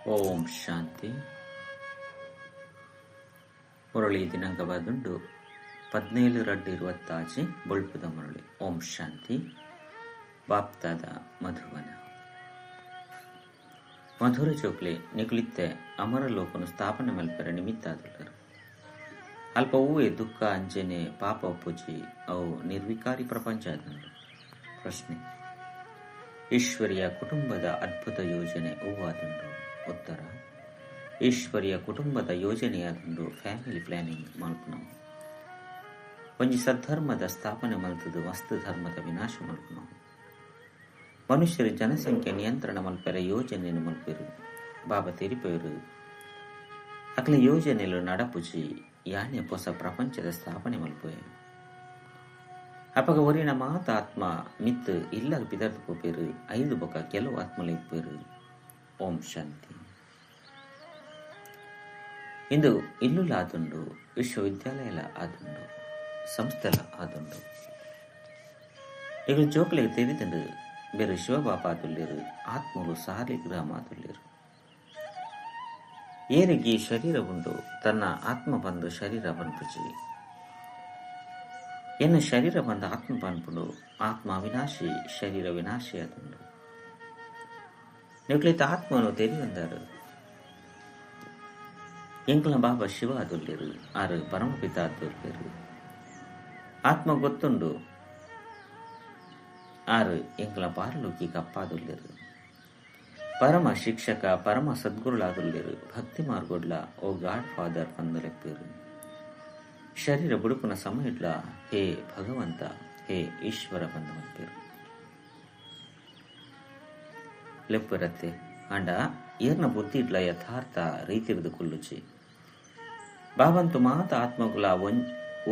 ಓಂ ಶಾಂತಿ. ಮುರಳಿ ದಿನಾಂಕ ಬಂದುಂಡು 17/2/26 ಬೊಳ್ಪುದ ಮುರಳಿ. ಓಂ ಶಾಂತಿ. ಬಾಪ್ತಾದ ಮಧುವನ ಮಧುರ ಚೋಕ್ಲೆ ನಿಕುಲಿತ್ತೆ ಅಮರ ಲೋಕನು ಸ್ಥಾಪನೆ ಮಲ್ಪೆರ ನಿಮಿತ್ತಾದುಲ್ಲರು. ಅಲ್ಪ ಹೂವೆ ದುಃಖ ಅಂಚನೆ ಪಾಪ ಪೂಜಿ ಅವು ನಿರ್ವಿಕಾರಿ ಪ್ರಪಂಚ ಆದಂಡು. ಪ್ರಶ್ನೆ: ಈಶ್ವರಿಯ ಕುಟುಂಬದ ಅದ್ಭುತ ಯೋಜನೆ ಹೂವಾದುಂಡು? ಉತ್ತರ: ಈಶ್ವರಿಯ ಕುಟುಂಬದ ಯೋಜನೆಯಾದುಂಡು ಫ್ಯಾಮಿಲಿ ಪ್ಲಾನಿಂಗ್ ಮಲ್ಪುನವು. ಒಂಜಿ ಸದ್ಧರ್ಮದ ಸ್ಥಾಪನೆ ಮಲ್ತದು ವಸ್ತು ಧರ್ಮದ ವಿನಾಶ ಮಲ್ಪುನವು. ಮನುಷ್ಯರು ಜನಸಂಖ್ಯೆ ನಿಯಂತ್ರಣ ಮಲ್ಪೆರ ಯೋಜನೆಯನ್ನು ಮಲ್ಪೆರು. ಬಾಬಾ ತೆರಿಪೆರು ಅಕ್ಲ ಯೋಜನೆಲು ನಡಪುಜಿ ಯಾನೆ ಹೊಸ ಪ್ರಪಂಚದ ಸ್ಥಾಪನೆ ಮಲ್ಪೆ. ಅಪಗ ಒರಿನ ಮಾತ ಆತ್ಮ ಮಿತ್ತು ಇಲ್ಲ ಪಿದರ್ದು ಪೋಪೇರು ಐದು ಬೊಕ ಕೆಲವು ಆತ್ಮಲ ಇಪ್ಪೇರು. ಓಂ ಶಾಂತಿ. ಇಂದು ಇಲ್ಲುಲ ಆದುಂಡು, ವಿಶ್ವವಿದ್ಯಾಲಯಲ ಆದುಂಡು, ಸಂಸ್ಥೆಲ ಆದುಂಡು. ಈಗ ಜೋಕ್ಲೆಗ್ ತೆರಿದುಂಡು ಬೇರೆ ಶಿವಬಾಬಾ ಆದುಲ್ಲೇರು, ಆತ್ಮಲು ಸಾಲಿಗ್ರಾಮ ಆದುಲ್ಲೇರು. ಏರಿಗೆ ಶರೀರ ಉಂಡು ತನ್ನ ಆತ್ಮ ಬಂದು ಶರೀರ ಪನ್ಪುಜಿ. ಎನ್ನ ಶರೀರ ಬಂದ ಆತ್ಮ ಪನ್ಪುಂಡು. ಆತ್ಮ ಅವಿನಾಶಿ, ಶರೀರ ವಿನಾಶಿ ಆದುಂಡು. ನಿಕ್ಲಿತ ಆತ್ಮನು ತೆರಿಯೊಂದಾರು. ಎಂಕ್ಲ ಬಾಬಾ ಶಿವ ಆದುಲ್ಲೇರು, ಆರು ಪರಮಪಿತ ಆದುಲ್ಲೇರು. ಆತ್ಮ ಗೊತ್ತುಂಡು ಆರು ಎಂಕ್ಲ ಪಾರಲೌಕಿಕ ಅಪ್ಪಾದುಲ್ಲೇರು. ಪರಮ ಶಿಕ್ಷಕ ಪರಮ ಸದ್ಗುರುಳಾದುಲ್ಲೇರು. ಭಕ್ತಿ ಮಾರ್ಗೊಡ್ಲ ಓ ಗಾಡ್ ಫಾದರ್ ಪಂದಲೆಪ್ಪೇರು. ಶರೀರ ಬುಡುಪುನ ಸಮಯಡ್ಲ ಹೇ ಭಗವಂತ ಹೇ ಈಶ್ವರ ಬಂದು ಲೆಪ್ಪರತ್ತೆ. ಅಂಡ ಏರ್ನ ಬುದ್ಧಿ ಇಡ್ಲ ಯಥಾರ್ಥ ರೀತಿರ್ದು ಕೊಲ್ಲುಚಿ ಬಾಬಂತು ಮಾತ ಆತ್ಮಗುಲ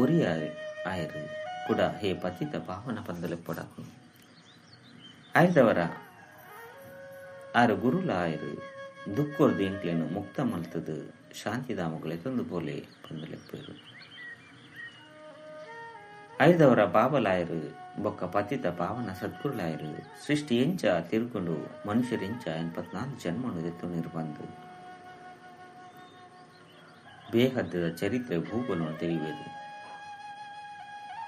ಒರಿಯ ಆಯರು ಕೂಡ ಹೇ ಪತಿತ ಪಾವನ ಪಂದಲೆಪ್ಪಡಾಕು ಆಯ್ದವರ ಆರು ಗುರುಲ ಆಯರು ದುಕ್ಕೊರ್ದು ಎಂಕ್ಲೇನು ಮುಕ್ತ ಮಲ್ತದು ಶಾಂತಿಧಾಮಗಳು ಎತ್ತೊಂದು ಪೋಲೆ ಪಂದಲೆಪ್ಪೇರು. ಐದವರ ಬಾಬಲಾಯರು ಬೊಕ್ಕ ಪತಿತ ಪಾವನ ಸದ್ಗುರುಲಾಯರು ಸೃಷ್ಟಿ ಎಂಚ ತಿರುಗೊಂಡು ಮನುಷ್ಯರೆಂಚ 84 ಜನ್ಮನು ಎತ್ತು ನಿರ್ಬಂದು ಬೇಹದ್ದದ ಚರಿತ್ರೆ ಭೂಗೋಲನ್ನು ತಿಳಿಯುವುದು.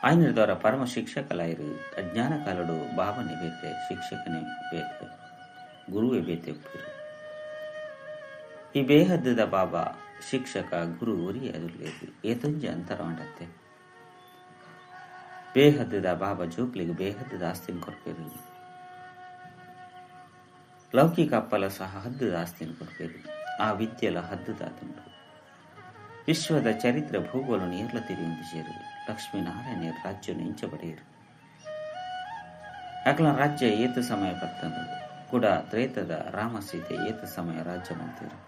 ಆಯ್ನದವರ ಪರಮ ಶಿಕ್ಷಕಲಾಯರು ಅಜ್ಞಾನ ಕಾಲಡು ಬಾಬನೆ ಬೇತೆ, ಶಿಕ್ಷಕನೇ ಬೇತೆ, ಗುರುವೇ ಬೇತೆ ಒಪ್ಪರು. ಈ ಬೇಹದ್ದದ ಬಾಬಾ ಶಿಕ್ಷಕ ಗುರು ಒರಿಯ ಅದುಲ್ಲೇರು ಏತೊಂಜಿ ಅಂತರವಾಂಡತ್ತೆ. ಬೇಹದ್ದದ ಬಾಬಾ ಜೋಕ್ಲಿಗೆ ಬೇಹದ್ದದ ಆಸ್ತಿನ ಕೊರ್ಪೇರು. ಲೌಕಿಕ ಅಪ್ಪಲ ಸಹ ಹದ್ದದ ಆಸ್ತಿನ ಕೊರ್ಪೇರು. ಆ ವಿದ್ಯೆಲ ಹದ್ದದಾದುಂಡು. ವಿಶ್ವದ ಚರಿತ್ರೆ ಭೂಗೋಲ ನೇರ್ಲ ತಿರಿಯುಂದಿಜೇರು. ಲಕ್ಷ್ಮೀನಾರಾಯಣ ರಾಜ್ಯನು ಇಂಚ ಪಡೆಯರು. ಅಕಲ ರಾಜ್ಯ ಏತ ಸಮಯ ಪತ್ತಂದು ಕೂಡ ತ್ರೇತದ ರಾಮ ಸೀತೆ ಏತ ಸಮಯ ರಾಜ್ಯ ಮಂತಿರು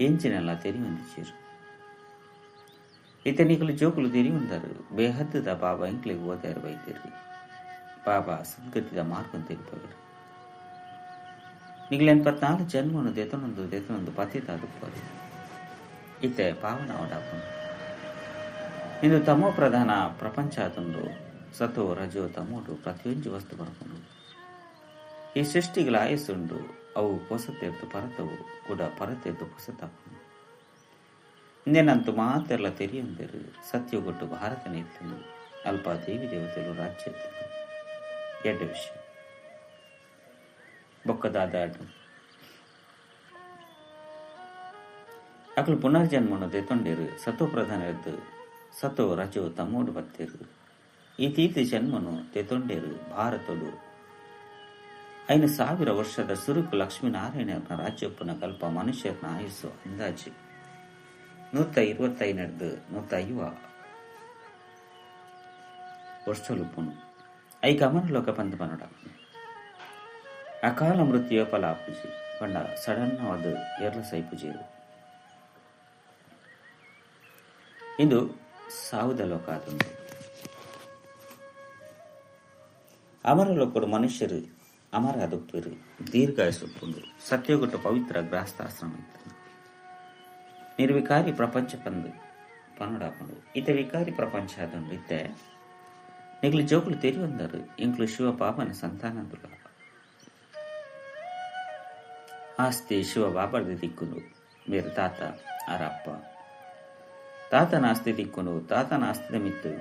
ಎಂಚಿನೆಲ್ಲ ತೆರಿಯುಂದಿಜೇರು. ಇತನಿಕಲು ಜೋಕುಲು ತೆರಿಯುಂದರು. ಬೇಹದ್ದದ ಬಾಬಾ ಇಂಕ್ಲಿಗೆ ಓದಾರು ಬೈದಿರು. ಬಾಬಾ ಸದ್ಗತಿದ ಮಾರ್ಗಂ ತೆರಿಪವರು. ನಿಗ್ಲ 84 ಜನ್ಮನು ದೆತನೊಂದು ದೆತನೊಂದು ಪತಿತಾದುಪ್ಪರು. ಇತ್ತೆ ಪಾವನ ಓಡಾಪುಂಡು. ಇಂದು ತಮೋ ಪ್ರಧಾನ ಪ್ರಪಂಚ ಆದುಂಡು. ಸತೋ ರಜೋ ತಮೋಡು ಪ್ರತಿಯೊಂಜಿ ವಸ್ತು ಬರ್ಪುಂಡು. ಈ ಸೃಷ್ಟಿಗಳ ಆಯಸ್ಸುಂಡು. ಅವು ಪೊಸತೆರ್ದು ಪರತವು ಕೂಡ ಪರತೆರ್ದು ಪೊಸತಾಪುಂಡು. ಇಂದೇನಂತೂ ಮಾತೆಲ್ಲ ತೆರಿಯೊಂದಿರು. ಸತ್ಯಗೊಟ್ಟು ಭಾರತನೇ ಇತ್ತು. ಅಲ್ಪ ದೇವಿ ದೇವತೆಲು ರಾಜ್ಯ ಇತ್ತು. ಎಡ್ಡ ವಿಷಯ ಬೊಕ್ಕದಾದಾಡು ಅಕಲು ಪುನರ್ಜನ್ಮನು ದೆತೊಂಡಿರು. ಸತೋ ಪ್ರಧಾನ ಇದ್ದು ಸತೋ ರಜೋ ತಮೋಡು ಬತ್ತಿರು. ಈ ತೀರ್ಥ ಜನ್ಮನು ತೆತೊಂಡೇರು. ಭಾರತಡು 5000 ವರ್ಷದ ಸುರುಕು ಲಕ್ಷ್ಮೀನಾರಾಯಣನ ರಾಜ್ಯಪ್ಪನ ಕಲ್ಪ ಮನುಷ್ಯರನ್ನ ಆಯುಸ್ಸು ಅಂದಾಜು 125 150 ವರ್ಷಲುಪ್ಪುನು. ಐಕ ಅಮರಲೋಕ ಪಂತ ಪನಡ ಅಕಾಲ ಮೃತ್ಯು ಫಲ ಪೂಜಿ ಪಂಡ ಸಡನ್ ಅದು ಎರ್ಲ ಸೈ ಪೂಜೆರು. ಇಂದು ಸಾವುದ ಲೋಕ ಆದುಂಡು. ಅಮರಲೋಕಡು ಮನುಷ್ಯರು ಅಮರ ಅದುಪ್ಪೇರು, ದೀರ್ಘಾಯಸುಪ್ಪುಂಡು. ಸತ್ಯಗೊಟ್ಟು ಪವಿತ್ರ ಗ್ರಹಸ್ಥಾಶ್ರಮ ಇತ್ತು. ನಿರ್ವಿಕಾರಿ ಪ್ರಪಂಚ ಪಂದು ಪನ್ನಡಾಪುಂಡು. ಇತ್ತೆ ವಿಕಾರಿ ಪ್ರಪಂಚ ಆದುಂಡು. ಇತ್ತೆ ನಿಗ್ಲು ಜೋಕುಲು ತೆರಿಯೊಂದರು. ಇಂಕ್ಲು ಶಿವ ಪಾಪನ ಸಂತಾನದುಲ. ಆಸ್ತಿ ಶಿವ ಬಾಬರ್ದು ದಿಕ್ಕುನು ಮೇರು ತಾತ ಆರಪ್ಪ ತಾತನ ಆಸ್ತಿ ದಿಕ್ಕುನು ತಾತನ ಆಸ್ತಿದ ಮಿತ್ತು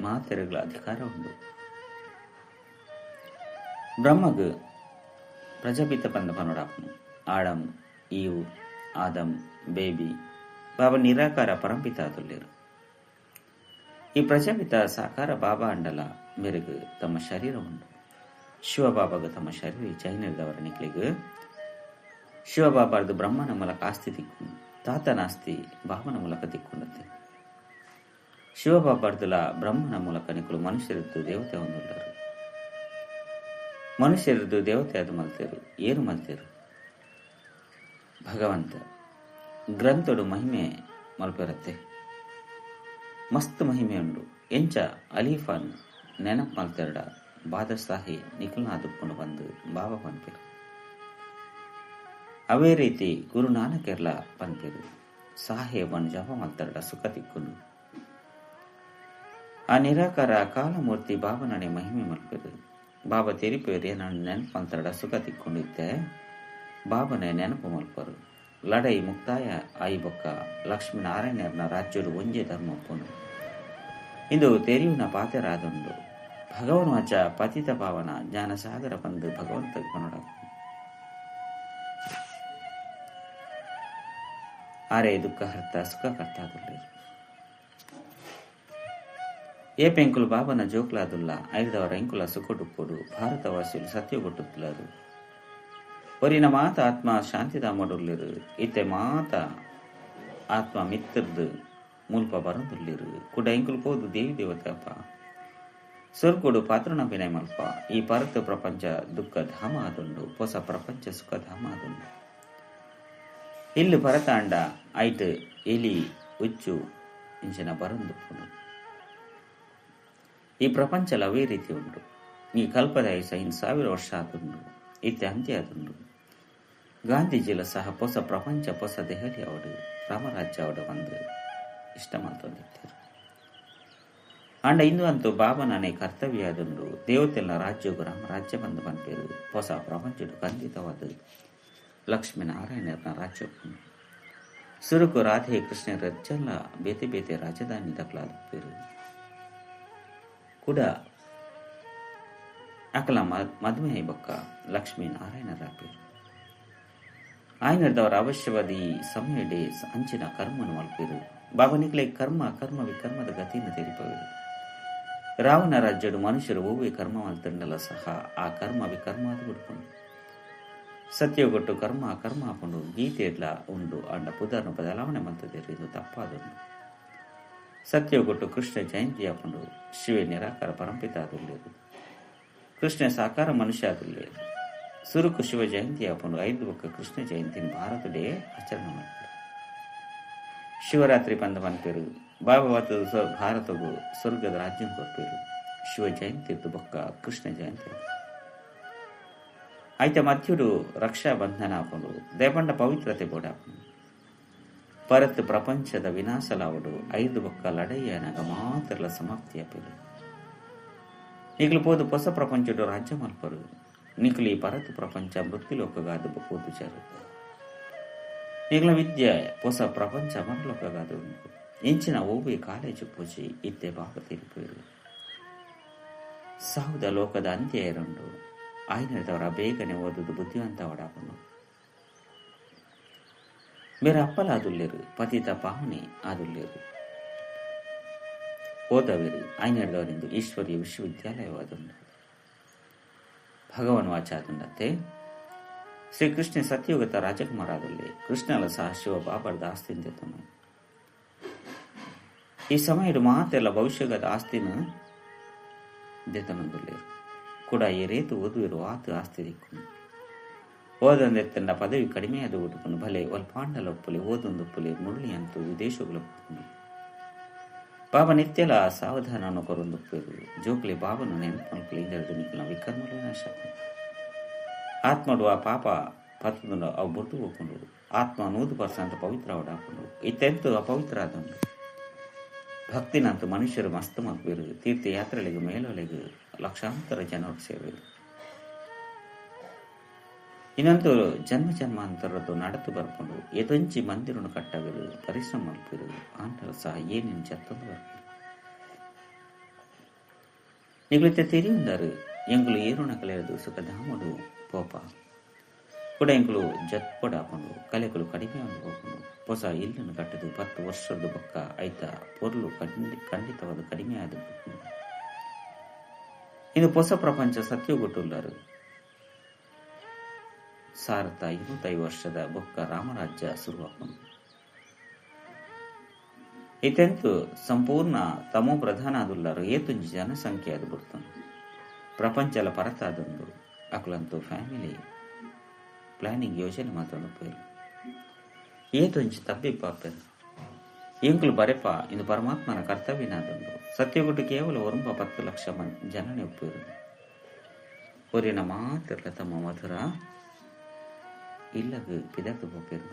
ಮಾತೆರೆಗಳ ಅಧಿಕಾರ ಉಂಡು. ಬ್ರಹ್ಮಗ್ ಪ್ರಜಾಪಿತ ಪಂದ ಪನೋಡಾಪನು ಆಡಮ್ ಈವ್ ಆದಮ್ ಬೇಬಿ ಬಾಬಾ ನಿರಾಕಾರ ಪರಂಪಿತ ಆದುಲ್ಲೇರು. ಈ ಪ್ರಜಾಪಿತ ಸಾಕಾರ ಬಾಬಾ ಅಂಡಲ ಮೇರೆಗೆ ತಮ್ಮ ಶರೀರ ಉಂಡು. ಶಿವಬಾಬಾಗ ತಮ್ಮ ಶರೀರ ಚೈನದವರ ನಿಕ್ಲಿಗೆ ಶಿವಬಾಬಾರ್ದು ಬ್ರಹ್ಮನ ಮೂಲಕ ಆಸ್ತಿ ದಿಕ್ಕು ತಾತನ ಆಸ್ತಿ ಬಾಬನ ಮೂಲಕ ದಿಕ್ಕುಂಡತ್ತೆ. ಶಿವಬಾಬಾರ್ದುಲ ಬ್ರಹ್ಮನ ಮೂಲಕ ನಿಕ್ಕಲು ಮನುಷ್ಯರದ್ದು ದೇವತೆ ಹೊಂದುಳ್ಳರು. ಮನುಷ್ಯರದ್ದು ದೇವತೆ ಅದು ಮಲ್ತೇರು ಏನು ಮಲ್ತೇರು ಭಗವಂತ ಗ್ರಂಥಡು ಮಹಿಮೆ ಮಲ್ಪೆರತ್ತೆ ಮಸ್ತ್ ಮಹಿಮೆ ಉಂಡು. ಎಂಚ ಅಲೀಫಾನ್ ನೆನಪು ಮಲ್ತೆರಡ ಬಾದಸಾಹಿ ನಿಖಲ್ನ ದುಪ್ಪುಂಡು ಬಂದು ಬಾಬಾ ಪನ್ಪೇರು. ಅವೇ ರೀತಿ ಗುರುನಾನಕೆರ್ಲ ಪನ್ಪೇರು ಸಾಹೇಬನ್ ಜಪ ಮಲ್ತೆರಡ ಸುಖ ತಿಕ್ಕುಂಡು. ಆ ನಿರಾಕಾರ ಕಾಲಮೂರ್ತಿ ಬಾಬನಡೆ ಮಹಿಮೆ ಮಲ್ಪೇರು. ಬಾಬಾ ತೆರಿಪೇರು ಏನನ್ನು ನೆನಪು ಮಲ್ತೆರಡ ಸುಖ ತಿಕ್ಕೊಂಡಿದ್ದೆ ಬಾಬನೇ ನೆನಪು ಮಲ್ಪರು. ಲಡೈ ಮುಕ್ತಾಯ ಆಯಿ ಬೊಕ್ಕ ಲಕ್ಷ್ಮೀನಾರಾಯಣನ ರಾಜ್ಯಡು ಒಂಜೆ ಧರ್ಮಪ್ಪನು ಇಂದು ತೆರಿಯುನ ಪಾತೆರಾದುಂಡು. ಭಗವನ್ ವಾಚ ಪತಿತ ಪಾವನ ಜ್ಞಾನಸಾಗರ ಬಂದು ಭಗವಂತ ಪನೋಡ ಆರೆ ದುಃಖ ಹರ್ತ ಸುಖ ಕರ್ತಾದುಲ್ಲೇರು. ఏ పెంకులు బాಬನ ಜೋಕ್ಲಾದುಲ್ಲ ಐದವರ ಎಂಕುಲ ಸುಖಡುಪ್ಪುಡು ಭಾರತವಾಸಿಲು ಸತ್ಯಗೊಟ್ಟುತ್ತಲಾರು. ಒರಿನ ಮಾತ ಆತ್ಮ ಶಾಂತಿಧಾಮಡುಲ್ಲಿರು ಇತ್ತೆ ಮಾತ ಆತ್ಮ ಮಿತ್ರದು ಮುಲ್ಪ ಬರಂದುಲ್ಲಿರು. ಕುಡ ಎಂಕುಲು ಪೋದು ದೇವಿ ದೇವತೆಯಪ್ಪ ಸ್ವರ್ಗುಡು ಪಾತ್ರನ ವಿನಯ ಮಲ್ಪ. ಈ ಪರತ ಪ್ರಪಂಚ ದುಃಖ ಧಾಮ ಆದುಂಡು, ಹೊಸ ಪ್ರಪಂಚ ಸುಖಧಾಮ ಆದುಂಡು. ಇಲ್ಲಿ ಪರತಾಂಡ ಐಟ್ ಎಲಿ ಉಚ್ಚು ಇಂಚಿನ ಬರಂದುಪ್ಪುಂಡು. ಈ ಪ್ರಪಂಚಲ ಅವೇ ರೀತಿ ಉಂಟು. ಈ ಕಲ್ಪದ 5000 ವರ್ಷ ಆದುಂಡು, ಇತ್ತೆ ಅಂತ್ಯ ಆದುಂಡು. ಗಾಂಧೀಜಿಲ ಸಹ ಹೊಸ ಪ್ರಪಂಚ ಹೊಸ ದೆಹಲಿ ಅವಡು ರಾಮರಾಜ್ಯ ಅವಡು ಬಂದು ಇಷ್ಟ ಮಾತೊಂದಿದ್ದರು. ಅಂಡ ಇಂದು ಅಂತೂ ಬಾಬನನೇ ಕರ್ತವ್ಯ ಆದುಂಡು. ದೇವತೆಲ್ಲ ರಾಜ್ಯಗೂ ರಾಮರಾಜ್ಯ ಬಂದು ಬಂಪೇರು. ಹೊಸ ಪ್ರಪಂಚಡು ಖಂಡಿತವಾದ ಲಕ್ಷ್ಮೀನಾರಾಯಣನ ರಾಜ್ಯ. ಸುರುಕು ರಾಧೆ ಕೃಷ್ಣ ರಜ್ಜಲ್ಲ ಬೇತೆ ಬೇತೆ ರಾಜಧಾನಿ ದಖಲಾದ ಕೂಡ ಅಕಲ ಮದುವೆ ಬೊಕ್ಕ ಲಕ್ಷ್ಮೀನಾರಾಯಣರ ಪೇರು. ಆಯನದವರ ಅವಶ್ಯವಾದಿ ಸಮಯಡೆ ಅಂಚಿನ ಕರ್ಮನು ಮಲ್ಪೇರು. ಬಾಬನಿಕ್ಲೆ ಕರ್ಮ ಕರ್ಮ ವಿಕರ್ಮದ ಗತಿಯನ್ನು ತೆರಿಪವರು. ರಾವಣ ರಾಜ್ಯಡು ಮನುಷ್ಯರು ಒವ್ವೆ ಕರ್ಮ ಮಲ್ತಂಡಲ ಸಹ ಆ ಕರ್ಮ ವಿಕರ್ಮ ಅದು ಬಿಡ್ಕೊಂಡು ಸತ್ಯಗೊಟ್ಟು ಕರ್ಮ ಕರ್ಮ ಹಾಕೊಂಡು ಗೀತೆ ಎಡ್ಲ ಉಂಡು ಅಂಡ ಪುದರ್ನ ಬದಲಾವಣೆ ಮಲ್ತದೇರು. ಇದು ತಪ್ಪಾದುಂಡು. ಸತ್ಯಗೊಟ್ಟು ಕೃಷ್ಣ ಜಯಂತಿ ಹಾಕೊಂಡು ಶಿವೆ ನಿರಾಕಾರ ಪರಂಪಿತ ಆದುಲ್ಲೇರು. ಕೃಷ್ಣ ಸಾಕಾರ ಮನುಷ್ಯ ಆದುಲ್ಲೇರು. ಸುರುಕು ಶಿವ ಜಯಂತಿ ಹಾಕೊಂಡು 5 ಬೊಕ್ಕ ಕೃಷ್ಣ ಜಯಂತಿನ ಭಾರತಡೇ ಆಚರಣೆ ಮಾಡ್ತಾರೆ. ಶಿವರಾತ್ರಿ ಪಂದ ಪನ್ಪೇರು. ಬಾಬಾ ಭಾರತಗೂ ಸ್ವರ್ಗದ ರಾಜ್ಯ ಕೊರ್ಪೇರು. ಶಿವ ಜಯಂತಿ ಇತ್ತು ಬೊಕ್ಕ ಕೃಷ್ಣ ಜಯಂತಿ ಆಯ್ತ ಮಧ್ಯುಡು ರಕ್ಷಾಬಂಧನ ಹಾಕೊಂಡು ದೇಪಂಡ ಪವಿತ್ರತೆ ಬೋಡ ಹಾಕೊಂಡು ಪರತ್ ಪ್ರಪಂಚದ ವಿನಾಶಲಾವಡು 5 ಬೊಕ್ಕ ಲಡೈಯನಗ ಮಾತ್ರಲ ಸಮಾಪ್ತಿ ಆಪೇರು. ನಿಕ್ಲು ಪೋದು ಹೊಸ ಪ್ರಪಂಚಡು ರಾಜ್ಯ ಮಲ್ಪರು. ನಿಕ್ಲಿ ಪರತ್ ಪ್ರಪಂಚ ಮೃತ್ಯುಲೋಕಗಾದು ಪೋದುಚಾರು. ನಿಗ್ಲ ವಿದ್ಯೆ ಹೊಸ ಪ್ರಪಂಚ ಮರಲೋಕಗಾದು ಇಂಚಿನ ಓವಿ ಕಾಲೇಜು ಪೂಜಿ ಇತ್ತೆ ಬಾಬ ತೀರ್ಪೇರು. ಸಾವುದ ಲೋಕದ ಅಂತ್ಯ ಎರೊಂಡು ಆಯ್ನದವರ ಬೇಗನೆ ಓದುದು ಬುದ್ಧಿವಂತ ಒಡಾಪನು. ಬೇರೆ ಅಪ್ಪಲಾದುಲ್ಲೇರು ಪತಿತ ಪಾವನೆ ಆದುಲ್ಲೇರು ಓದವೇರು ಆಯ್ನದವರೆಂದು ಈಶ್ವರಿಯ ವಿಶ್ವವಿದ್ಯಾಲಯವಾದುಂಡು. ಭಗವನ್ ವಾಚಾದುಂಡತ್ತೆ ಶ್ರೀಕೃಷ್ಣ ಸತ್ಯುಗತ ರಾಜಕುಮಾರಾದಲ್ಲಿ ಕೃಷ್ಣಲ ಸಹ ಶಿವ ಬಾಬರ್ದ ಆಸ್ತಿಂದೆತನು. ಈ ಸಮಯಡು ಮಾತೆಲ್ಲ ಭವಿಷ್ಯಗತ ಆಸ್ತಿನ ದೆತನೊಂದುಲ್ಲೇರು ಕೂಡ ಈ ರೇತು ಓದುವಿರು ಆತು ಆಸ್ತಿ ದಿಕ್ಕು ಓದಂದೆತ್ತಂಡ ಪದವಿ ಕಡಿಮೆ ಅದು ಉಡುಪುನು ಭಲೆ ಒಲ್ಪಾಂಡಲ ಒಪ್ಪುಲೆ ಓದೊಂದುಪ್ಪುಲೆ ಮುರಳಿ ಅಂತೂ ವಿದೇಶಗಳು ಬಾಬಾ ನಿತ್ಯಲ ಸಾವಧಾನವನ್ನು ಕೊರೊಂದುಪ್ಪೇರು. ಜೋಕ್ಲೆ ಬಾಬನು ನೆನಪು ಇಂದೆರಡು ನಿಖಲ ವಿಕರ್ಮಲು ನಾಶ ಆತ್ಮಡು ಆ ಪಾಪ ಪತ್ತುಂಡು ಅವು ಬುರ್ದು ಹೋಗ್ಕೊಂಡು ಆತ್ಮ 100% ಪವಿತ್ರ ಅವಡಾಕೊಂಡು ಇತ್ತೆಂತು ಅಪವಿತ್ರ ಆದಂಡು. ಭಕ್ತಿನಂತೂ ಮನುಷ್ಯರು ಮಸ್ತ್ ಮಲ್ಪೇರು. ತೀರ್ಥಯಾತ್ರೆಗಳಿಗೆ ಮೇಲೊಲೆಗೆ ಲಕ್ಷಾಂತರ ಜನರು ಸೇರುವರು. ಇನ್ನೊಂದು ಜನ್ಮ ಜನ್ಮಾಂತರದ್ದು ನಡತು ಬರ್ಕೊಂಡು ಎದೊಂಜಿ ಮಂದಿರನು ಕಟ್ಟವಿರು ಪರಿಶ್ರಮ ಮಲ್ಪಿರು ಆಂಡಲ ಸಹ ಏನೇನು ಜತ್ತೊಂದು ಬರ್ಪಿರು ನಿಗುಳಿತ ತೆರಿಯುಂದಾರು ಎಂಗುಲು ಏರುಣ ಕಲೆಯದು ಸುಖಧಾಮಡು ಪೋಪ ಕೂಡ ಎಂಕುಲು ಜತ್ಪೊಡಾಪುಂಡು ಕಲೆಕುಲು ಕಡಿಮೆ ಹೋಪುಂಡು ಹೊಸ ಇಲ್ಲನ್ನು ಕಟ್ಟದು 10 ವರ್ಷದ ಬೊಕ್ಕ ಐತ ಪೊರ್ಲು ಖಂಡಿತವಾದ ಕಡಿಮೆ ಆದ. ಇದು ಹೊಸ ಪ್ರಪಂಚ ಸತ್ಯಗುಟ್ಟುಲ್ಲಾರು 1205 ವರ್ಷದ ಬೊಕ್ಕ ರಾಮರಾಜ್ಯ ಶುರುವಾಪುಂಡು. ಇತೆಂತು ಸಂಪೂರ್ಣ ತಮೋ ಪ್ರಧಾನ ಆದುಲ್ಲಾರು ಏತುಂಜಿ ಜನಸಂಖ್ಯೆ ಅದು ಬಿಡ್ತಾನೆ ಪ್ರಪಂಚಲ ಪರತಾದೊಂದು ಅಕುಲಂತೂ ಫ್ಯಾಮಿಲಿ ಪ್ಲಾನಿಂಗ್ ಯೋಜನೆ ಮಾತೊಂದು ಪೋಯಿರು ಏತೊಂಜಿ ತಬ್ಬಿಪ್ಪಾಪೆರು ಎಂಕುಲು ಬರೆಪ ಇಂದು ಪರಮಾತ್ಮನ ಕರ್ತವ್ಯನಾದೊಂದು ಸತ್ಯಗುಟ್ಟು ಕೇವಲ 9 ಲಕ್ಷ ಜನನೆ ಒಪ್ಪಿರು ಒರಿನ ಮಾತಿರ್ಲ ತಮ್ಮ ಮಧುರ ಇಲ್ಲಗು ಪಿದರ್ದು ಪೋಪೆರು.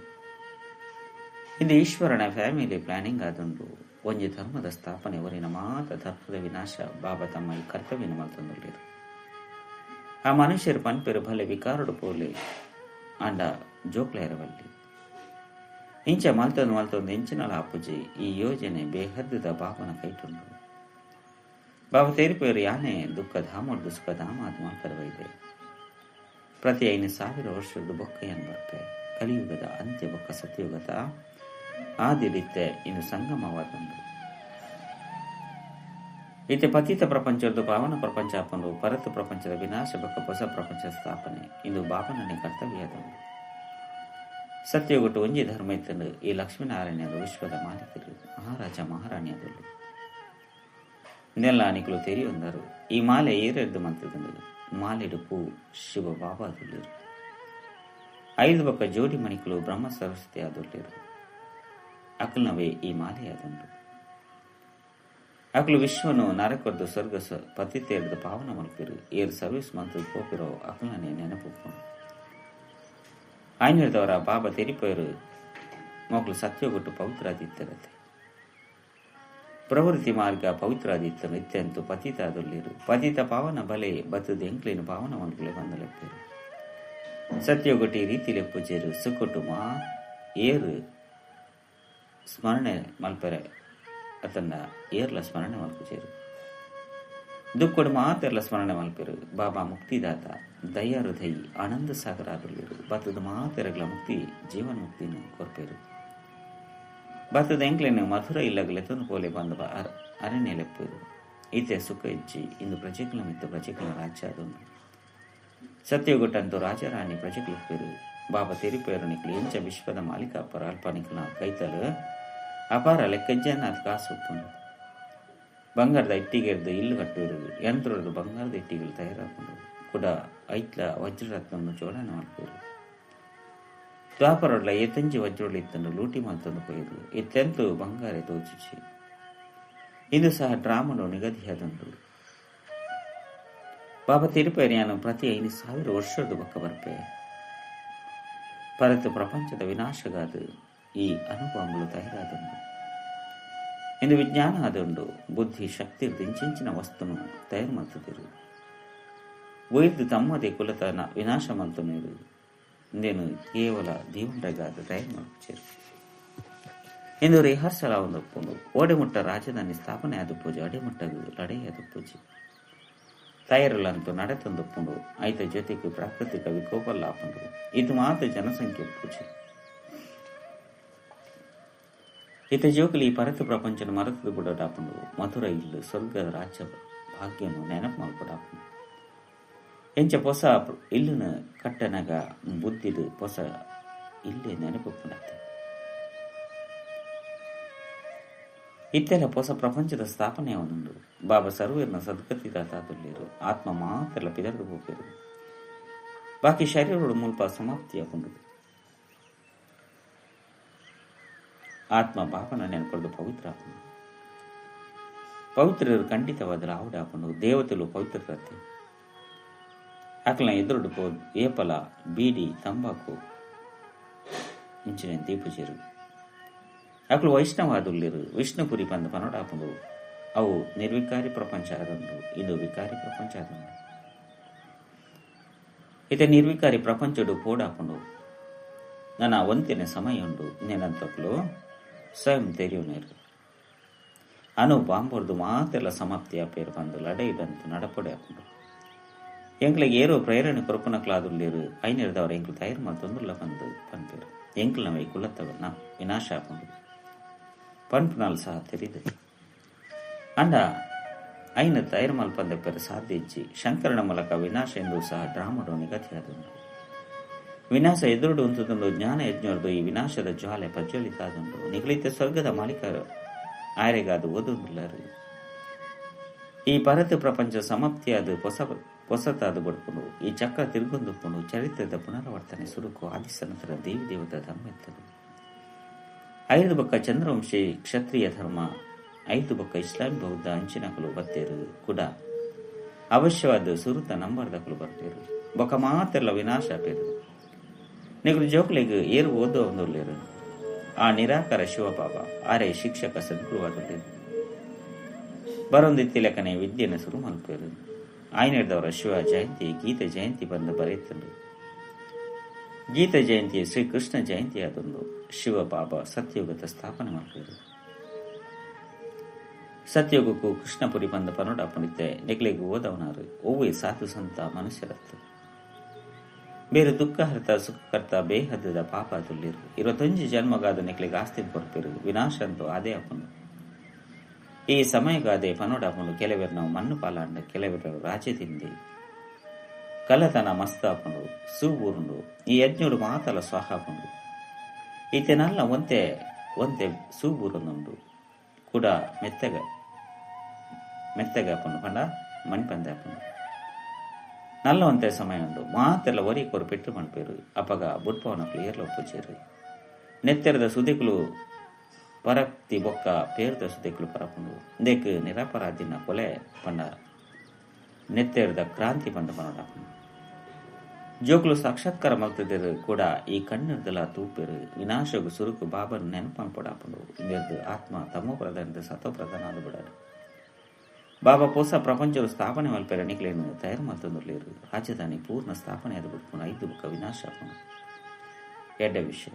ಇಂದು ಈಶ್ವರನ ಫ್ಯಾಮಿಲಿ ಪ್ಲಾನಿಂಗ್ ಆದುಂಡು ಒಂಜಿ ಧರ್ಮದ ಸ್ಥಾಪನೆ ಒರಿನ ಮಾತ ಧರ್ಮದ ವಿನಾಶ ಬಾಬಾ ತಮ್ಮ ಈ ಕರ್ತವ್ಯನ ಮಲ್ತೊಂದುಲ್ಲೆರ್. ಆ ಮನುಷ್ಯರು ಪನ್ಪೆರು ಭಲೆ ವಿಕಾರುಡು ಪೋಲೆ ಆಂಡ ಜೋಕ್ಲೇರವಲ್ಲಿ ಇಂಚ ಮಲ್ತೊಂದು ಮಲ್ತೊಂದು ಇಂಚಿನಲ ಅಪ್ಪುಜಿ ಈ ಯೋಜನೆ ಬೇಹದ್ದುದ ಬಾಬನ ಕೈಟುಂಡು. ಬಾಬಾ ತೇರಿಪೇರು ಯಾನೆ ದುಃಖ ಧಾಮಡ್ದು ಸುಖ ಧಾಮ ಅದು ಮಲ್ಪರವೈದೆ ಪ್ರತಿ 5000 ವರ್ಷದ ಬೊಕ್ಕಯನ್ನು ಬರ್ಪೆ ಕಲಿಯುಗದ ಅಂತ್ಯ ಬೊಕ್ಕ ಸತ್ಯಯುಗದ ಆದಿಡಿತ್ತೆ ಇನ್ನು ಸಂಗಮವಾದಂದು. ಇತ್ತೆ ಪತಿತ ಪ್ರಪಂಚದ್ದು ಪಾವನ ಪ್ರಪಂಚ ಅಪ್ಪಂಡು ಪರತು ಪ್ರಪಂಚದ ವಿನಾಶ ಬೊಕ್ಕ ಹೊಸ ಪ್ರಪಂಚ ಸ್ಥಾಪನೆ ಇಂದು ಬಾಬನನೆ ಕರ್ತವ್ಯದಂಡು. ಸತ್ಯಗುಟ್ಟು ಒಂಜಿ ಧರ್ಮ ಇತ್ತಂಡು ಈ ಲಕ್ಷ್ಮೀನಾರಾಯಣರು ವಿಶ್ವದ ಮಾಲೀಕರು ಮಹಾರಾಜ ಮಹಾರಾಣಿಯದಳು ನೆಲ್ಲ ಅನಿಕಲು ತೆರಿಯೊಂದರು. ಈ ಮಾಲೆ ಏರೆಡ್ದು ಮಂತದಂಡು ಮಾಲೆಡು ಪೂ ಶಿವ ಬಾಬಾ ಅದುಲ್ಲೇರು 5 ಬೊಕ್ಕ ಜೋಡಿ ಮಣಿಕಲು ಬ್ರಹ್ಮ ಸರಸ್ವತಿ ಆದುಲ್ಲೇರು ಅಕಲ್ನವೇ ಈ ಮಾಲೆ ಆದುಂಡು. ಅಕಲು ವಿಶ್ವನು ನರಕೊರ್ದು ಸ್ವರ್ಗ ಪತಿತೇರ್ದು ಪಾವನ ಮಲ್ಪಿರು ಏರು ಸರ್ವಿಸ್ ಮಂತದ ಪೋಪಿರೋ ಅಕಲ್ನೇ ನೆನಪು ಆಯ್ನಿರ್ದವರ ಬಾಬಾ ತೆರಿಪೋಯರು ಮಕ್ಕಳು ಸತ್ಯಗೊಟ್ಟು ಪವಿತ್ರಾದಿತ್ತರತೆ ಪ್ರವೃತ್ತಿ ಮಾರ್ಗ ಪವಿತ್ರಾದಿತ್ತನು ಇತ್ಯಂತು ಪತಿತ ಅದೊಲ್ಲಿರು ಪತಿತ ಪಾವನ ಬಲೆ ಬತ್ತದ ಎಂಕ್ಲೇನು ಪಾವನ ಮನ್ಕುಲೆ ಬಂದಲೆಪ್ಪೇರು ಸತ್ಯಗೊಟ್ಟಿ ರೀತಿ ಲೆಪ್ಪುಜೇರು ಸುಕೊಟ್ಟು ಮಾ ಏರು ಸ್ಮರಣೆ ಮಲ್ಪೆರೆ ಅತನ್ನ ಏರ್ಲ ಸ್ಮರಣೆ ಮಲ್ಪುಜೇರು ದುಕ್ಕೊಡು ಮಾತೆರ್ಲ ಸ್ಮರಣೆ ಮಲ್ಪೆರು ಬಾಬಾ ಮುಕ್ತಿದಾತ ದಯಾರುಧೈ ಆನಂದ ಸಾಗರ ಆದುಲ್ಲೇರು ಬತ್ತದ ಮಾತೆರಗ್ಲ ಮುಕ್ತಿ ಜೀವನ ಮುಕ್ತಿನ ಕೊರ್ಪೇರು ಬತ್ತದ ಎಂಕ್ಲೇನು ಮಧುರ ಇಲ್ಲಗಲೆ ಪೋಲೆ ಬಂದ ಅರಣ್ಯ ಲೆಪ್ಪೇರು ಈತೆ ಸುಖ ಇಜ್ಜಿ ಇಂದು ಪ್ರಜೆಗಳ ಮಿತ್ತು ಪ್ರಜೆಗಳ ರಾಜ್ಯ ಅದೊಂದು ಸತ್ಯಗೊಟ್ಟಂತೂ ರಾಜರಾಣಿ ಪ್ರಜೆಗಳು ಬಾಬಾ ತೆರಿಪೇರು ನಿಕ್ಲು ಎಂಚ ವಿಶ್ವದ ಮಾಲೀಕ ಅಪ್ಪರ ಅಲ್ಪ ನಿಕ್ಲ ಕೈತಲು ಅಪಾರ ಲೆಕ್ಕಜ್ಜನ ಅದು ಕಾಸು ಒಪ್ಪುಂಡು ಬಂಗಾರದ ಇಟ್ಟಿಗೆರ್ದು ಇಲ್ಲು ಕಟ್ಟುವರು ಯಂತ್ರದ್ದು ಬಂಗಾರದ ಇಟ್ಟಿಗೆలు ತಯಾರಾಕೊಂಡು ಕೂಡ ಐತ್ಲ ವಜ್ರರತ್ನವನ್ನು ಜೋಡಣೆ ಮಾಡ್ಕೋರು ದ್ವಾಪರೊಡ್ಲ ಏತಂಜಿ ವಜ್ರೊಳ್ಳು ಇತ್ತಂಡು ಲೂಟಿ ಮಲ್ತಂದು ಪೋಯಿರು ಇತ್ತೆಂತು ಬಂಗಾರ ತೋಚಿಚಿ ಇಂದು ಸಹ ಡ್ರಾಮನು ನಿಗದಿಯಾದುಂಡು. ಬಾಬಾ ತಿರುಪೇರಿಯಾನು ಪ್ರತಿ 5000 ವರ್ಷದ ಬೊಕ್ಕ ಬರ್ಪೆ ಪರತು ಪ್ರಪಂಚದ ವಿನಾಶಗಾದು ಈ ಅನುಭವಗಳು ತಯಾರಾದುಂಡು. ಇಂದು ವಿಜ್ಞಾನ ಆದುಂಡು ಬುದ್ಧಿ ಶಕ್ತಿ ಇಂಚಿಂಚಿನ ವಸ್ತುನು ತಯಾರು ಮಲ್ತದಿರು ಒಯ್ದು ತಮ್ಮದೇ ಕುಲತನ ವಿನಾಶ ಮಲ್ತನೀರು ಇಂದೇನು ಕೇವಲ ದೀವಂಡಗಾದ ತಯಾರು ಮಲ್ಪುಚೇರು ಇಂದು ರಿಹರ್ಸಲ್ ಒಂದೊಪ್ಪುಂಡು. ಓಡೆಮುಟ್ಟ ರಾಜಧಾನಿ ಸ್ಥಾಪನೆ ಆದ ಪೂಜೆ ಅಡೆಮುಟ್ಟಗು ಲಡೆಯಾದ ಪೂಜೆ ತಯಾರಲ್ಲಂತೂ ನಡೆತಂದೊಪ್ಪುಂಡು ಐತ ಜೊತೆಗೆ ಪ್ರಾಕೃತಿಕ ವಿಕೋಪಲ್ಲ ಆಪುಂಡು ಇದು ಮಾತ್ರ ಜನಸಂಖ್ಯೆ ಪೂಜೆ ಇತ ಜೋಕಲಿ ಪರತು ಪ್ರಪಂಚನ ಮರತದ ಬುಡಾಪುಂಡು ಮಧುರ ಇಲ್ಲು ಸ್ವರ್ಗದ ರಾಜ್ಯ ಭಾಗ್ಯನು ನೆನಪು ಮಲ್ಪಡಾಪುಂಡು ಎಂಚ ಹೊಸ ಇಲ್ಲುನ ಕಟ್ಟನಗ ಬುದ್ಧಿದು ಹೊಸ ಇಲ್ಲೇ ನೆನಪುಂಡತ್ತೆ. ಇತ್ತೆಲ್ಲ ಹೊಸ ಪ್ರಪಂಚದ ಸ್ಥಾಪನೆ ಒಂದುಂಡು. ಬಾಬಾ ಸರ್ವೇರ್ನ ಸದ್ಗತಿದಾತಾದುಲ್ಲೇರು ಆತ್ಮ ಮಾತ್ರ ಪಿದರ್ದು ಹೋಗ್ಬೇರು ಬಾಕಿ ಶರೀರಡು ಮುಲ್ಪ ಸಮಾಪ್ತಿಯಾಕೊಂಡು ಆತ್ಮ ಬಾಬನ ನೆನಪೊಡ್ದು ಪವಿತ್ರ ಆಪುಂಡು. ಪವಿತ್ರರು ಖಂಡಿತವಾದ ಆವುಡ ಆಪುಂಡು ದೇವತೆಲು ಪವಿತ್ರತೆ ಅಕಲ್ನ ಎದುರುಡು ಪೋ ಏಪಲ ಬೀಡಿ ತಂಬಾಕು ಇಂಚಿನ ದೀಪಜೇರು ಅಕಲು ವೈಷ್ಣವಾದುಲ್ಲೇರು ವಿಷ್ಣುಪುರಿ ಬಂದ ಪನೋಡಾಪುಂಡು ಅವು ನಿರ್ವಿಕಾರಿ ಪ್ರಪಂಚ ಆದಂಡು ಇದು ವಿಕಾರಿ ಪ್ರಪಂಚ ಆದಂಡು. ಇತ್ತೆ ನಿರ್ವಿಕಾರಿ ಪ್ರಪಂಚಡು ಪೋಡಾಪುಂಡು. ನನ ಒಂತಿನ ಸಮಯ ಉಂಡು ನೆನಂತಕ್ಲು ಸ್ವಯಂ ತೆರಿಯುನೇರು. ಅನು ಬಾಂಬರ್ದು ಮಾತೆಲ್ಲ ಸಮಾಪ್ತಿ ಆಪೇರು ಬಂದು ಲಡೈ ಬಂತು ನಡಪಡೆ ಆಪುಂಡು. ಎಂಕ್ಲೆಗ್ ಏರೋ ಪ್ರೇರಣೆ ಕೊರಪುನಕ್ಲಾದುಲ್ಲೇರು ಐನಿರ್ದವರ ಎಂಕ್ಲು ತಯಾರು ಮಲ್ತೊಂದುಲ್ಲ ಬಂದು ಪನ್ಪೇರು. ಎಂಕ್ಲು ನವೈ ಕುಲತ್ತವನ್ನ ವಿನಾಶ ಆಪುಂಡು ಪನ್ಪುನಾಲ್ ಸಹ ತೆರಿದು. ಅಂಡ ಐನ ತಯಾರು ಮಲ್ಪಂದ ಪೆರ ಸಾಧ್ಯ ಇಜ್ಜಿ. ಶಂಕರನ ಮೂಲಕ ವಿನಾಶ ಎಂದು ಸಹ ಡ್ರಾಮಡು ನಿಗದಿಯಾದುಂಡು. ವಿನಾಶ ಎದುರುಡು ಉಂತುದುಂಡು. ಜ್ಞಾನ ಯಜ್ಞರ್ದು ಈ ವಿನಾಶದ ಜ್ವಾಲೆ ಪ್ರಜ್ವಲಿತಾದುಂಡು. ನಿಗಲಿತ ಸ್ವರ್ಗದ ಮಾಲೀಕರು ಆಯರೆಗಾದು ಓದುಂಡುಲ್ಲರು. ಈ ಪರತು ಪ್ರಪಂಚ ಸಮಾಪ್ತಿಯಾದ ಹೊಸತಾದ ಬಡ್ಪುಂಡು. ಈ ಚಕ್ರ ತಿರುಗೊಂದುಪ್ಪುಂಡು. ಚರಿತ್ರದ ಪುನರಾವರ್ತನೆ ಸುರುಕು ಆದಿಸನತರ ದೇವಿ ದೇವತಾ ಧರ್ಮ ಇತ್ತದು. 5 ಬೊಕ್ಕ ಚಂದ್ರವಂಶಿ ಕ್ಷತ್ರಿಯ ಧರ್ಮ, 5 ಬೊಕ್ಕ ಇಸ್ಲಾಂ ಬೌದ್ಧ ಅಂಚಿನಕಲು ಬತ್ತೇರು ಕೂಡ ಅವಶ್ಯವಾದ ಸುರುತ ನಂಬರ್ದಕಲು ಬರ್ಪೇರು. ಬೊಕ್ಕ ಮಾತೆಲ್ಲ ವಿನಾಶ ಪೇರು. ನಿಗುಲು ಜೋಕ್ಲೆಗ್ ಏರು ಓದುವೊಂದುಲ್ಲೇರು. ಆ ನಿರಾಕಾರ ಶಿವಬಾಬಾ ಆರೆ ಶಿಕ್ಷಕ ಸದ್ಗುರುವಾದುಲ್ಲೇರು. ಬರೊಂದಿತ್ತಿಲೆಕನೆ ವಿದ್ಯೆನ ಸುರು ಮಲ್ಪೇರು. ಆಯ್ನೆಡ್ದವರ ಶಿವ ಜಯಂತಿ ಗೀತೆ ಜಯಂತಿ ಬಂದು ಬರೆಯುತ್ತಂಡು. ಗೀತ ಜಯಂತಿ ಶ್ರೀಕೃಷ್ಣ ಜಯಂತಿ ಆದೊಂದು. ಶಿವಬಾಬಾ ಸತ್ಯಯುಗದ ಸ್ಥಾಪನೆ ಮಲ್ಪೇರು. ಸತ್ಯಯುಗಕ್ಕೂ ಕೃಷ್ಣಪುರಿ ಬಂದ ಪನೋಡ ಪುಣಿತೆ ನೆಗ್ಲೆಗ್ ಓದವನಾರು ಒವ್ವೆ ಸಾಧು ಸಂತ ಮನುಷ್ಯರತ್ತು. ಬೇರೆ ದುಃಖ ಹರ್ತ ಸುಖಕರ್ತ ಬೇಹದ್ದದ ಪಾಪ ತುಲ್ಲಿರು. 21 ಜನ್ಮಗಾದ ನೆಕ್ಲೆಗ್ ಆಸ್ತಿ ಕೊರ್ಪೇರು. ವಿನಾಶ ಅಂತೂ ಅದೇ ಅಪ್ಪನು. ಈ ಸಮಯಗಾದೆ ಪನೋಡಾಪುಂಡು. ಕೆಲವರು ನಾವು ಮಣ್ಣು ಪಾಲಾಂಡ, ಕೆಲವರು ರಾಜ್ಯ ತಿಂದಿ ಕಲ್ಲತನ ಮಸ್ತ ಆಪುಂಡು ಸೂಬೂರುಂಡು. ಈ ಯಜ್ಞೋಡು ಮಾತಲ ಸ್ವಾಹ ಆಪುಂಡು. ಈತೆನಲ್ಲ ಒಂತೆ ಒಂತೆ ಸೂಬೂರೊಂದುಂಡು ಕೂಡ ಮೆತ್ತಗ ಮೆತ್ತಗ ಆಪುಂಡು ಪಂಡ ಮಣ್ಪಂದೆ ಆಪುಂಡು. ನಲ್ಲ ಒಂತೆ ಸಮಯ ಉಂಡು. ಮಾತೆಲ್ಲ ಒರಿ ಕೊರು ಪೆಟ್ಟು ಮಣ್ಪೇರು. ಅಪಗ ಬುಡ್ಪವನಕ್ಲು ಏರ್ಲ ಒಪ್ಪುಚೇರು. ನೆತ್ತೆರದ ಸುದಿಕುಲು ಪರಕ್ತಿ ಬೊಕ್ಕ ಪೇರ್ದ ಸುದಿಕುಲು ಪರಪುಂಡು. ಇಂದೆಕ್ ನಿರಪರಾಧಿನ ಕೊಲೆ ಪಂಡ ನೆತ್ತೆರದ ಕ್ರಾಂತಿ ಬಂದ ಪನೋಡಾಪುಂಡು. ಜೋಕುಲು ಸಾಕ್ಷಾತ್ಕಾರ ಮಲ್ತದಿರು ಕೂಡ ಈ ಕಣ್ಣರ್ದಲ ತೂಪೆರು. ವಿನಾಶಗು ಸುರುಕು ಬಾಬನ್ ನೆನಪನ್ಪೊಡಾಪುಂಡು. ಇಂದೆರ್ದು ಆತ್ಮ ತಮೋ ಪ್ರಧಾನದ ಸತೋ ಪ್ರಧಾನ ಆದು ಬಿಡಾರು. ಬಾಬಾ ಪೊಸ ಪ್ರಪಂಚವು ಸ್ಥಾಪನೆ ಮಲ್ಪೆರ ನಿಕ್ಲೇನು ತಯಾರು ಮಲ್ತೊಂದುಲ್ಲೇರು. ರಾಜಧಾನಿ ಪೂರ್ಣ ಸ್ಥಾಪನೆ ಆದ ಬಿಡ್ಪುಂಡು. 5 ಬೊಕ್ಕ ವಿನಾಶ ಆಪುಂಡು. ಎಡ್ಡ ವಿಷಯ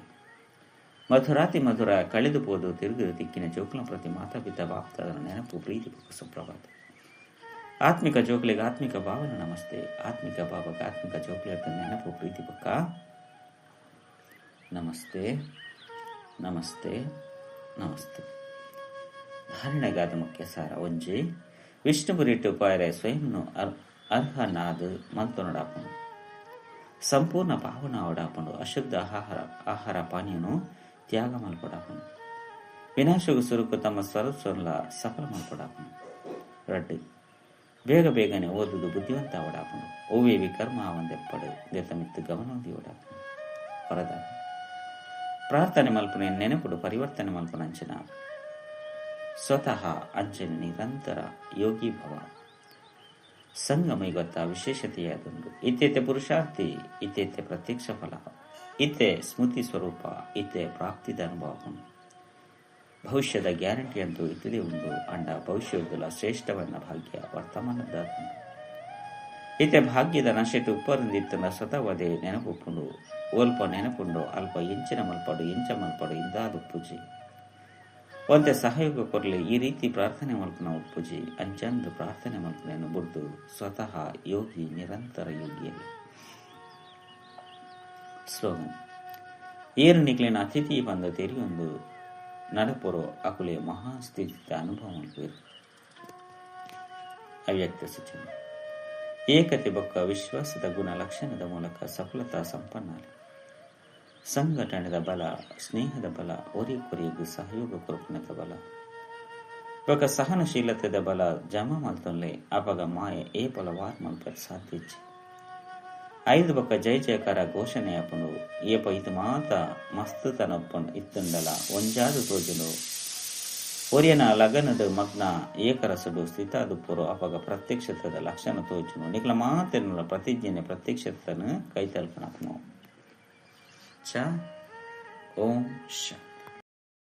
ಮಧುರಾತಿ ಮಧುರ ಕಳೆದು ಪೋದು ತಿರುಗು ತಿಕ್ಕಿನ ಜೋಕುಲ ಪ್ರತಿ ಮಾತಾಪಿತ ಬಾಪ್ತಾದನ ನೆನಪು ಪ್ರೀತಿ ಬೊಕ್ಕ ಸುಪ್ರಭಾತ. ಆತ್ಮಿಕ ಜೋಕುಲಿಗೆ ಆತ್ಮಿಕ ಭಾವನ ನಮಸ್ತೆ. ಆತ್ಮಿಕ ಭಾವಕ್ಕೆ ಆತ್ಮಿಕ ಜೋಕುಲ ನೆನಪು ಪ್ರೀತಿ ಬೊಕ್ಕ ನಮಸ್ತೆ ನಮಸ್ತೆ ನಮಸ್ತೆ. ಧಾರಣೆಗಾದ ಮುಖ್ಯ ಸಾರ. ಒಂಜಿ ವಿಷ್ಣುಪುರಿಟ್ಟು ಪಾಯರೆ ಸ್ವಯಂನು ಅರ್ಹನಾದ ಮಲ್ತೊನಡಾಪುಂಡು. ಸಂಪೂರ್ಣ ಪಾವನ ಅವಡಾಪುಂಡು. ಅಶುದ್ಧ ಆಹಾರ ಪಾನೀಯನು ತ್ಯಾಗ ಮಲ್ಪಡಾಪುಂಡು. ವಿನಾಶಗು ಸುರುಕು ತಮ್ಮ ಸ್ವರೂಪಲ ಸಫಲ ಮಲ್ಪಡಾಪುಂಡು. 2 ಬೇಗ ಬೇಗನೆ ಓದುದು ಬುದ್ಧಿವಂತ ಅವಡಾಪುಂಡು. ಒವ್ವೇ ವಿಕರ್ಮ ಒಂದೆಪ್ಪಡು ದೆತ್ತಮಿತ್ತು ಗಮನ ಓಡಾಪುಂಡು. ವರದಾನ ಪ್ರಾರ್ಥನೆ ಮಲ್ಪನೆ ನೆನಪುಡು ಪರಿವರ್ತನೆ ಮಲ್ಪನಂಚಿನ ಸ್ವತಃ ಅಂಚನೆ ನಿರಂತರ ಯೋಗಿ ಭವ. ಸಂಗಮ ಗೊತ್ತ ವಿಶೇಷತೆಯಾದುಂಡು. ಇತ್ಯತೆ ಪುರುಷಾರ್ಥಿ, ಇತ್ಯತೆ ಪ್ರತ್ಯಕ್ಷ ಫಲ, ಇತ್ತೆ ಸ್ಮೃತಿ ಸ್ವರೂಪ, ಇತ್ತೆ ಪ್ರಾಪ್ತಿದ ಅನುಭವ. ಭವಿಷ್ಯದ ಗ್ಯಾರಂಟಿ ಅಂತೂ ಇತ್ತದೆ ಉಂಡು. ಅಂಡ ಭವಿಷ್ಯದ ಶ್ರೇಷ್ಠವನ್ನ ಭಾಗ್ಯ ವರ್ತಮಾನದ ಇತ್ತೆ ಭಾಗ್ಯದ ನಶೆಟು ಉಪ್ಪರಿಂದಿತ್ತನ ಸ್ವತಃವದೇ ನೆನಪುಪ್ಪುಂಡು. ಒಲ್ಪ ನೆನಪುಂಡು ಅಲ್ಪ ಎಂಚಿನ ಮಲ್ಪಾಡು ಎಂಚ ಮಲ್ಪಾಡು ಇಂದಾದುಪ್ಪುಜಿ. ಒಂತೆ ಸಹಯೋಗ ಕೊರಲಿ ಈ ರೀತಿ ಪ್ರಾರ್ಥನೆ ಮಲ್ಪನ ಉಪ್ಪುಜಿ. ಅಂಚಂದು ಪ್ರಾರ್ಥನೆ ಮಲ್ಪನೆಯನ್ನು ಬುಡ್ದು ಸ್ವತಃ ಯೋಗಿ ನಿರಂತರ ಯೋಗಿಯಲ್ಲಿ. ಸ್ಲೋಗನ್: ಏರು ನಿಕ್ಲಿನ ಅತಿಥಿ ಬಂದ ತೆರಿಯೊಂದು ನಡಪುರೋ ಅಕುಲೆ ಮಹಾಸ್ಥಿತಿಯ ಅನುಭವ ಮಲ್ಪೇರು. ಅವ್ಯಕ್ತ ಸೂಚನೆ: ಏಕತೆ ಬೊಕ್ಕ ವಿಶ್ವಾಸದ ಗುಣ ಲಕ್ಷಣದ ಮೂಲಕ ಸಫಲತಾ ಸಂಪನ್ನ. ಸಂಘಟನೆದ ಬಲ, ಸ್ನೇಹದ ಬಲ, ಒರಿ ಕೊರಿಯಗು ಸಹಯೋಗ ಕೊರಪುನದ ಬಲ, ಬೊಕ್ಕ ಸಹನಶೀಲತೆದ ಬಲ ಜಮಾ ಮಲ್ತೊನ್ಲೆ. ಅಪಗ ಮಾಯೆ ಏಪಲ ವಾರ್ ಮಲ್ಪೆರೆ ಸಾಧ್ಯ ಇಜ್ಜಿ. 5 ಬೊಕ್ಕ ಜಯ ಜಯಕಾರ ಘೋಷಣೆ ಆಪುಂಡು. ಏಪ ಇದು ಮಾತ ಮಸ್ತ್ ತನೊಪ್ಪನ್ ಇತ್ತುಂಡಲ ಒಂಜಾದು ತೋಜುಂಡು. ಒರಿಯನ ಲಗನದ ಮಗ್ನ ಏಕರಸಡು ಸ್ಥಿತಾದುಪ್ಪುರು. ಅಪಗ ಪ್ರತ್ಯಕ್ಷತದ ಲಕ್ಷಣ ತೋಜುನು. ನಿಕ್ಲ ಮಾತೆನ್ನುಲ ಪ್ರತಿಜ್ಞೆ ಪ್ರತ್ಯಕ್ಷತನು ಕೈತಲ್ಪನಪುನು. ಚ ಓಂ ಶ.